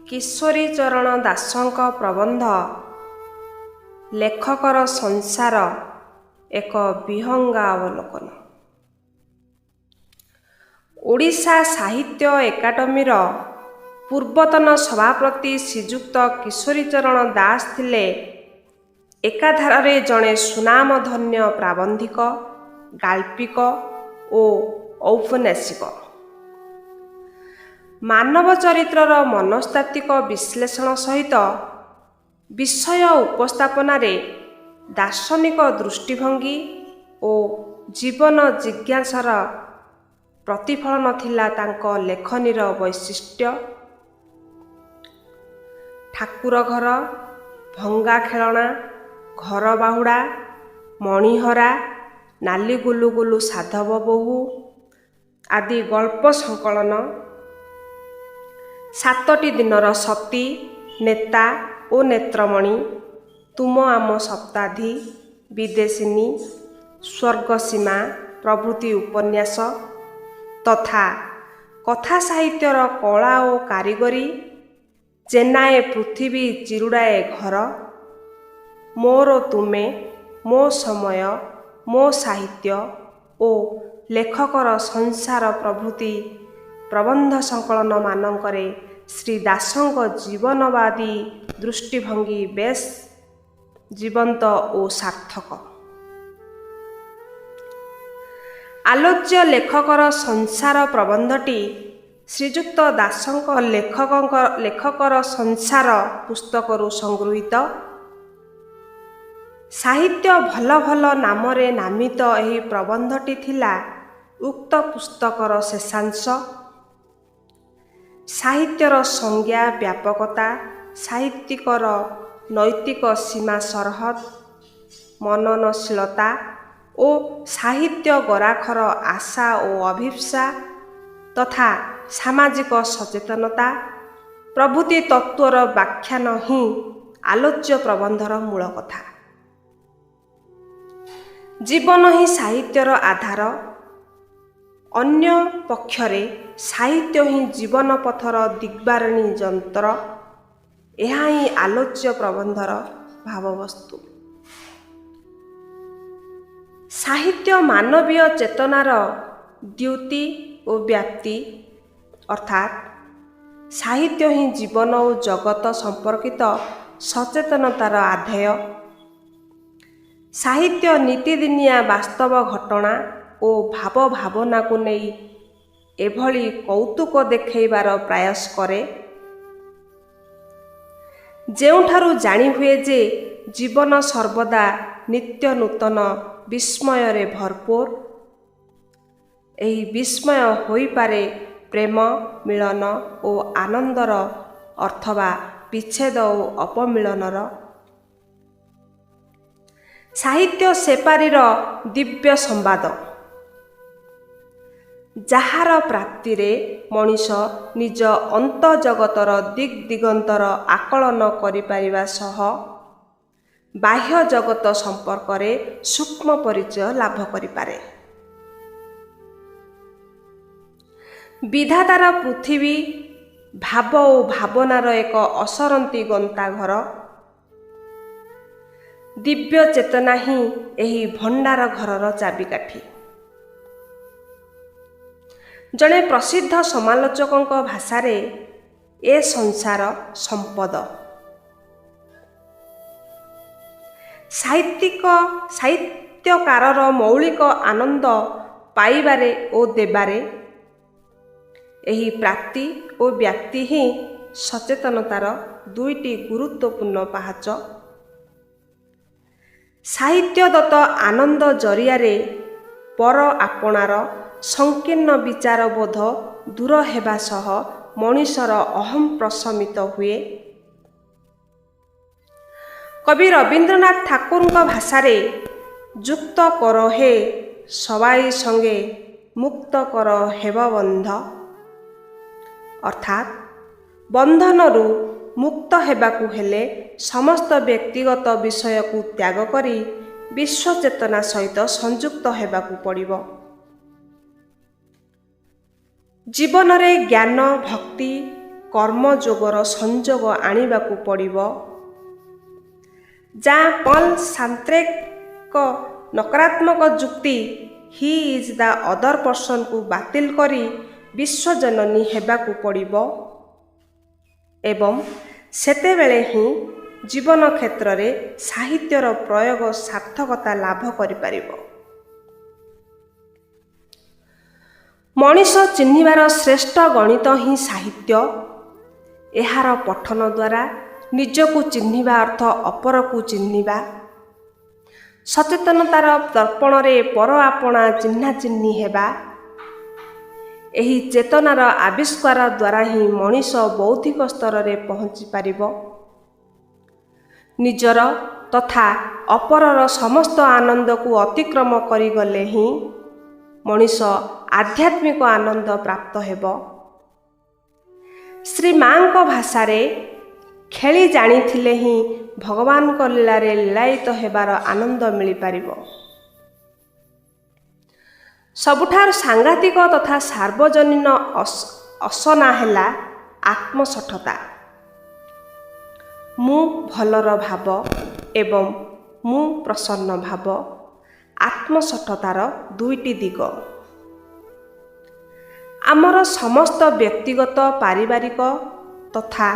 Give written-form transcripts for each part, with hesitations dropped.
କିଶୋରୀ ଚରଣ ଦାସଙ୍କ ପ୍ରବନ୍ଧ ଲେଖକର ସଂସାର ଏକ ବିହଙ୍ଗାବଲୋକନ। ଓଡ଼ିଶା ସାହିତ୍ୟ ଏକାଡେମୀର ପୂର୍ବତନ ସଭାପତି ଶ୍ରୀଯୁକ୍ତ କିଶୋରୀ ଚରଣ ଦାସ ଥିଲେ ଏକାଧାରରେ ଜଣେ ସୁନାମଧନ୍ୟ ପ୍ରାବନ୍ଧିକ, ଗାଳ୍ପିକ ଓ ଔପନ୍ୟାସିକ। ମାନବ ଚରିତ୍ରର ମନସ୍ତାତ୍ତ୍ୱିକ ବିଶ୍ଳେଷଣ ସହିତ ବିଷୟ ଉପସ୍ଥାପନାରେ ଦାର୍ଶନିକ ଦୃଷ୍ଟିଭଙ୍ଗୀ ଓ ଜୀବନ ଜିଜ୍ଞାସାର ପ୍ରତିଫଳନ ଥିଲା ତାଙ୍କ ଲେଖନୀର ବୈଶିଷ୍ଟ୍ୟ। ଠାକୁର ଘର, ଭଙ୍ଗା ଖେଳଣା, ଘର ବାହୁଡ଼ା, ମଣିହରା, ନାଲି ଗୁଲୁଗୁଲୁ ସାଧବ ବୋହୂ ଆଦି ଗଳ୍ପ ସଂକଳନ, ସାତଟି ଦିନର ସତୀ, ନେତା ଓ ନେତ୍ରମଣି, ତୁମ ଆମ ସପ୍ତାଧି, ବିଦେଶିନୀ, ସ୍ୱର୍ଗସୀମା ପ୍ରଭୃତି ଉପନ୍ୟାସ ତଥା କଥା ସାହିତ୍ୟର କଳା ଓ କାରିଗରୀ, ଚେନାଏ ପୃଥିବୀ ଚିରୁଡ଼ାଏ ଘର, ମୋର ତୁମେ, ମୋ ସମୟ, ମୋ ସାହିତ୍ୟ ଓ ଲେଖକର ସଂସାର ପ୍ରଭୃତି ପ୍ରବନ୍ଧ ସଂକଳନମାନଙ୍କରେ ଶ୍ରୀ ଦାସଙ୍କ ଜୀବନବାଦୀ ଦୃଷ୍ଟିଭଙ୍ଗୀ ବେଶ୍ ଜୀବନ୍ତ ଓ ସାର୍ଥକ। ଆଲୋଚ୍ୟ ଲେଖକର ସଂସାର ପ୍ରବନ୍ଧଟି ଶ୍ରୀଯୁକ୍ତ ଦାସଙ୍କ ଲେଖକର ସଂସାର ପୁସ୍ତକରୁ ସଂଗୃହୀତ। ସାହିତ୍ୟ ଭଲ ଭଲ ନାମରେ ନାମିତ ଏହି ପ୍ରବନ୍ଧଟି ଥିଲା ଉକ୍ତ ପୁସ୍ତକର ଶେଷାଂଶ। ସାହିତ୍ୟର ସଂଜ୍ଞା ବ୍ୟାପକତା, ସାହିତ୍ୟିକର ନୈତିକ ସୀମା ସରହଦ, ମନନଶୀଳତା ଓ ସାହିତ୍ୟ ଗରାଖର ଆଶା ଓ ଅଭୀପ୍ସା ତଥା ସାମାଜିକ ସଚେତନତା ପ୍ରଭୃତି ତତ୍ତ୍ୱର ବ୍ୟାଖ୍ୟାନ ହିଁ ଆଲୋଚ୍ୟ ପ୍ରବନ୍ଧର ମୂଳ କଥା। ଜୀବନ ହିଁ ସାହିତ୍ୟର ଆଧାର। ଅନ୍ୟ ପକ୍ଷରେ ସାହିତ୍ୟ ହିଁ ଜୀବନ ପଥର ଦିଗ୍ବାରେଣୀ ଯନ୍ତ୍ର। ଏହା ହିଁ ଆଲୋଚ୍ୟ ପ୍ରବନ୍ଧର ଭାବବସ୍ତୁ। ସାହିତ୍ୟ ମାନବୀୟ ଚେତନାର ଦ୍ୟୁତି ଓ ବ୍ୟାପ୍ତି, ଅର୍ଥାତ୍ ସାହିତ୍ୟ ହିଁ ଜୀବନ ଓ ଜଗତ ସମ୍ପର୍କିତ ସଚେତନତାର ଆଧେୟ। ସାହିତ୍ୟ ନିତିଦିନିଆ ବାସ୍ତବ ଘଟଣା ଓ ଭାବ ଭାବନାକୁ ନେଇ ଏଭଳି କୌତୁକ ଦେଖାଇବାର ପ୍ରୟାସ କରେ, ଯେଉଁଠାରୁ ଜାଣିହୁଏ ଯେ ଜୀବନ ସର୍ବଦା ନିତ୍ୟ ନୂତନ ବିସ୍ମୟରେ ଭରପୁର। ଏହି ବିସ୍ମୟ ହୋଇପାରେ ପ୍ରେମ, ମିଳନ ଓ ଆନନ୍ଦର ଅଥବା ବିଚ୍ଛେଦ ଓ ଅପମିଳନର। ସାହିତ୍ୟ ସେପାରିର ଦିବ୍ୟ ସମ୍ବାଦ, ଯାହାର ପ୍ରାପ୍ତିରେ ମଣିଷ ନିଜ ଅନ୍ତଃଜଗତର ଦିଗ୍ଦିଗନ୍ତର ଆକଳନ କରିପାରିବା ସହ ବାହ୍ୟ ଜଗତ ସମ୍ପର୍କରେ ସୂକ୍ଷ୍ମ ପରିଚୟ ଲାଭ କରିପାରେ। ବିଧାତାର ପୃଥିବୀ ଭାବ ଓ ଭାବନାର ଏକ ଅସରନ୍ତି ଗନ୍ତାଘର। ଦିବ୍ୟ ଚେତନା ହିଁ ଏହି ଭଣ୍ଡାର ଘରର ଚାବିକାଠି। ଜଣେ ପ୍ରସିଦ୍ଧ ସମାଲୋଚକଙ୍କ ଭାଷାରେ ଏ ସଂସାର ସମ୍ପଦ। ସାହିତ୍ୟକାରର ମୌଳିକ ଆନନ୍ଦ ପାଇବାରେ ଓ ଦେବାରେ। ଏହି ପ୍ରାପ୍ତି ଓ ବ୍ୟାପ୍ତି ହିଁ ସଚେତନତାର ଦୁଇଟି ଗୁରୁତ୍ୱପୂର୍ଣ୍ଣ ପାହାଚ। ସାହିତ୍ୟଦତ୍ତ ଆନନ୍ଦ ଜରିଆରେ ପର ଆପଣାର ସଂକୀର୍ଣ୍ଣ ବିଚାରବୋଧ ଦୂର ହେବା ସହ ମଣିଷର ଅହଂ ପ୍ରଶମିତ ହୁଏ। କବି ରବୀନ୍ଦ୍ରନାଥ ଠାକୁରଙ୍କ ଭାଷାରେ ଯୁକ୍ତ କର ହେ ସବାଇ ସଙ୍ଗେ ମୁକ୍ତ କର ହେବ ବନ୍ଧ, ଅର୍ଥାତ୍ ବନ୍ଧନରୁ ମୁକ୍ତ ହେବାକୁ ହେଲେ ସମସ୍ତ ବ୍ୟକ୍ତିଗତ ବିଷୟକୁ ତ୍ୟାଗ କରି ବିଶ୍ୱ ଚେତନା ସହିତ ସଂଯୁକ୍ତ ହେବାକୁ ପଡ଼ିବ। ଜୀବନରେ ଜ୍ଞାନ, ଭକ୍ତି କର୍ମଯୋଗର ସଂଯୋଗ ଆଣିବାକୁ ପଡ଼ିବ। ଜାଁ ପଲ୍ ସାର୍ତ୍ରେଙ୍କ ନକାରାତ୍ମକ ଯୁକ୍ତି 'he is the other ପର୍ସନ'କୁ ବାତିଲ କରି ବିଶ୍ୱଜନନୀ ହେବାକୁ ପଡ଼ିବ ଏବଂ ସେତେବେଳେ ହିଁ ଜୀବନ କ୍ଷେତ୍ରରେ ସାହିତ୍ୟର ପ୍ରୟୋଗ ସାର୍ଥକତା ଲାଭ କରିପାରିବ। ମଣିଷ ଚିହ୍ନିବାର ଶ୍ରେଷ୍ଠ ଗଣିତ ହିଁ ସାହିତ୍ୟ। ଏହାର ପଠନ ଦ୍ୱାରା ନିଜକୁ ଚିହ୍ନିବା ଅର୍ଥ ଅପରକୁ ଚିହ୍ନିବା। ସଚେତନତାର ଦର୍ପଣରେ ପର ଆପଣା ଚିହ୍ନାଚିହ୍ନି ହେବା। ଏହି ଚେତନାର ଆବିଷ୍କାର ଦ୍ୱାରା ହିଁ ମଣିଷ ବୌଦ୍ଧିକ ସ୍ତରରେ ପହଞ୍ଚିପାରିବ। ନିଜର ତଥା ଅପରର ସମସ୍ତ ଆନନ୍ଦକୁ ଅତିକ୍ରମ କରିଗଲେ ହିଁ ମଣିଷ ଆଧ୍ୟାତ୍ମିକ ଆନନ୍ଦ ପ୍ରାପ୍ତ ହେବ। ଶ୍ରୀମାଙ୍କ ଭାଷାରେ ଖେଳି ଜାଣିଥିଲେ ହିଁ ଭଗବାନଙ୍କ ଲୀଳାରେ ଲୀଳାୟିତ ହେବାର ଆନନ୍ଦ ମିଳିପାରିବ। ସବୁଠାରୁ ସାଂଘାତିକ ତଥା ସାର୍ବଜନୀନ ଅସନା ହେଲା ଆତ୍ମଶଠତା। ମୁଁ ଭଲର ଭାବ ଏବଂ ମୁଁ ପ୍ରସନ୍ନ ଭାବ ଆତ୍ମଶଠତାର ଦୁଇଟି ଦିଗ। ଆମର ସମସ୍ତ ବ୍ୟକ୍ତିଗତ, ପାରିବାରିକ ତଥା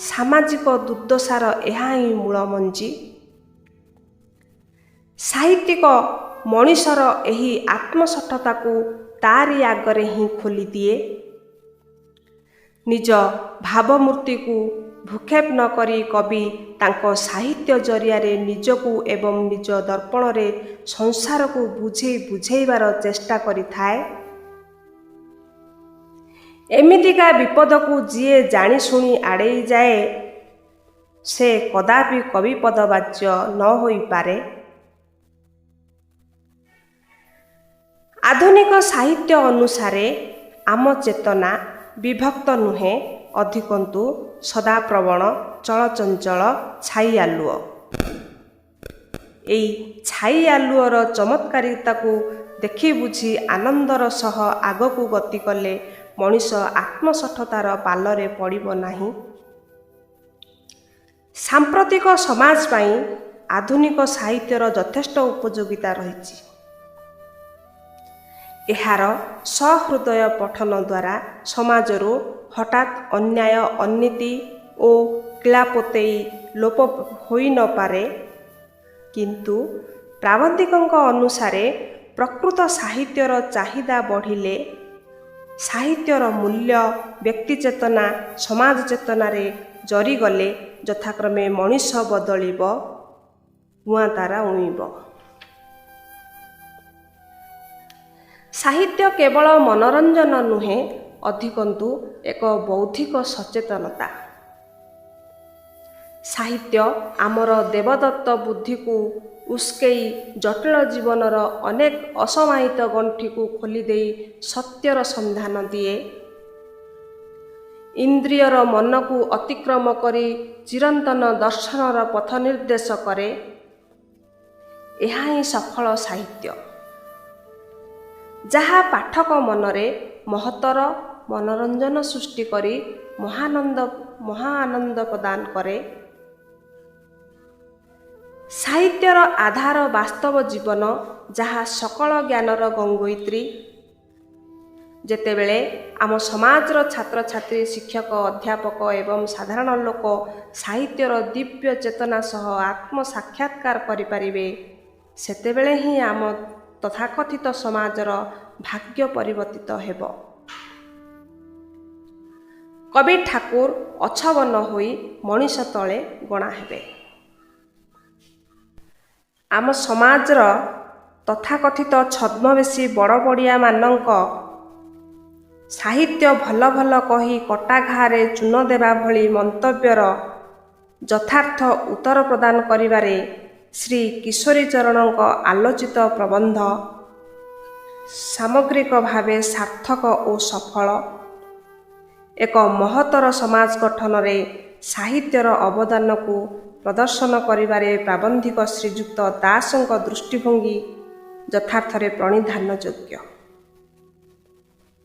ସାମାଜିକ ଦୁର୍ଦ୍ଦଶାର ଏହା ହିଁ ମୂଳମଞ୍ଜି। ସାହିତ୍ୟିକ ମଣିଷର ଏହି ଆତ୍ମଶଠତାକୁ ତାରି ଆଗରେ ହିଁ ଖୋଲିଦିଏ। ନିଜ ଭାବମୂର୍ତ୍ତିକୁ ଭ୍ରୂକ୍ଷେପ ନ କରି କବି ତାଙ୍କ ସାହିତ୍ୟ ଜରିଆରେ ନିଜକୁ ଏବଂ ନିଜ ଦର୍ପଣରେ ସଂସାରକୁ ବୁଝେଇ ବୁଝେଇବାର ଚେଷ୍ଟା କରିଥାଏ। ଏମିତିକା ବିପଦକୁ ଯିଏ ଜାଣିଶୁଣି ଆଡ଼େଇ ଯାଏ, ସେ କଦାପି କବି ପଦବାଚ୍ୟ ନ ହୋଇପାରେ। ଆଧୁନିକ ସାହିତ୍ୟ ଅନୁସାରେ ଆମ ଚେତନା ବିଭକ୍ତ ନୁହେଁ, ଅଧିକନ୍ତୁ ସଦାପ୍ରବଣ ଚଳଚଞ୍ଚଳ ଛାଇ ଆଲୁଅ। ଏଇ ଛାଇ ଆଲୁଅର ଚମତ୍କାରିତାକୁ ଦେଖି ବୁଝି ଆନନ୍ଦର ସହ ଆଗକୁ ଗତି କଲେ ମଣିଷ ଆତ୍ମଶଠତାର ପାଲରେ ପଡ଼ିବ ନାହିଁ। ସାମ୍ପ୍ରତିକ ସମାଜ ପାଇଁ ଆଧୁନିକ ସାହିତ୍ୟର ଯଥେଷ୍ଟ ଉପଯୋଗିତା ରହିଛି। ଏହାର ସହୃଦୟ ପଠନ ଦ୍ୱାରା ସମାଜରୁ ହଠାତ୍ ଅନ୍ୟାୟ, ଅନୀତି ଓ କିଳାପୋତେଇ ଲୋପ ହୋଇନପାରେ, କିନ୍ତୁ ପ୍ରାବନ୍ଧିକଙ୍କ ଅନୁସାରେ ପ୍ରକୃତ ସାହିତ୍ୟର ଚାହିଦା ବଢ଼ିଲେ ସାହିତ୍ୟର ମୂଲ୍ୟ ବ୍ୟକ୍ତିଚେତନା, ସମାଜ ଚେତନାରେ ଜରିଗଲେ ଯଥାକ୍ରମେ ମଣିଷ ବଦଳିବ, ନୂଆ ତାରା ଉଇଁବ। ସାହିତ୍ୟ କେବଳ ମନୋରଞ୍ଜନ ନୁହେଁ, ଅଧିକନ୍ତୁ ଏକ ବୌଦ୍ଧିକ ସଚେତନତା। ସାହିତ୍ୟ ଆମର ଦେବଦତ୍ତ ବୁଦ୍ଧିକୁ ଉସ୍କେଇ ଜଟିଳ ଜୀବନର ଅନେକ ଅସମାହିତ ଗଣ୍ଠିକୁ ଖୋଲିଦେଇ ସତ୍ୟର ସନ୍ଧାନ ଦିଏ। ଇନ୍ଦ୍ରିୟର ମନକୁ ଅତିକ୍ରମ କରି ଚିରନ୍ତନ ଦର୍ଶନର ପଥ ନିର୍ଦ୍ଦେଶ କରେ। ଏହା ହିଁ ସଫଳ ସାହିତ୍ୟ, ଯାହା ପାଠକ ମନରେ ମହତ୍ତର ମନୋରଞ୍ଜନ ସୃଷ୍ଟି କରି ମହାଆନନ୍ଦ ପ୍ରଦାନ କରେ। ସାହିତ୍ୟର ଆଧାର ବାସ୍ତବ ଜୀବନ, ଯାହା ସକଳ ଜ୍ଞାନର ଗଙ୍ଗୋତ୍ରୀ। ଯେତେବେଳେ ଆମ ସମାଜର ଛାତ୍ରଛାତ୍ରୀ, ଶିକ୍ଷକ, ଅଧ୍ୟାପକ ଏବଂ ସାଧାରଣ ଲୋକ ସାହିତ୍ୟର ଦିବ୍ୟ ଚେତନା ସହ ଆତ୍ମସାକ୍ଷାତ୍କାର କରିପାରିବେ, ସେତେବେଳେ ହିଁ ଆମ ତଥାକଥିତ ସମାଜର ଭାଗ୍ୟ ପରିବର୍ତ୍ତିତ ହେବ। କବି ଠାକୁର ଅଛବ ନ ହୋଇ ମଣିଷ ତଳେ ଗଣା ହେବେ। ଆମ ସମାଜର ତଥାକଥିତ ଛଦ୍ମବେଶୀ ବଡ଼ବଡ଼ିଆମାନଙ୍କ ସାହିତ୍ୟ ଭଲ ଭଲ କହି କଟା ଘାଆରେ ଚୂନ ଦେବା ଭଳି ମନ୍ତବ୍ୟର ଯଥାର୍ଥ ଉତ୍ତର ପ୍ରଦାନ କରିବାରେ ଶ୍ରୀ କିଶୋରୀ ଚରଣଙ୍କ ଆଲୋଚିତ ପ୍ରବନ୍ଧ ସାମଗ୍ରିକ ଭାବେ ସାର୍ଥକ ଓ ସଫଳ। ଏକ ମହତ୍ତର ସମାଜ ଗଠନରେ ସାହିତ୍ୟର ଅବଦାନକୁ ପ୍ରଦର୍ଶନ କରିବାରେ ପ୍ରାବନ୍ଧିକ ଶ୍ରୀଯୁକ୍ତ ଦାସଙ୍କ ଦୃଷ୍ଟିଭଙ୍ଗୀ ଯଥାର୍ଥରେ ପ୍ରଣିଧାନଯୋଗ୍ୟ।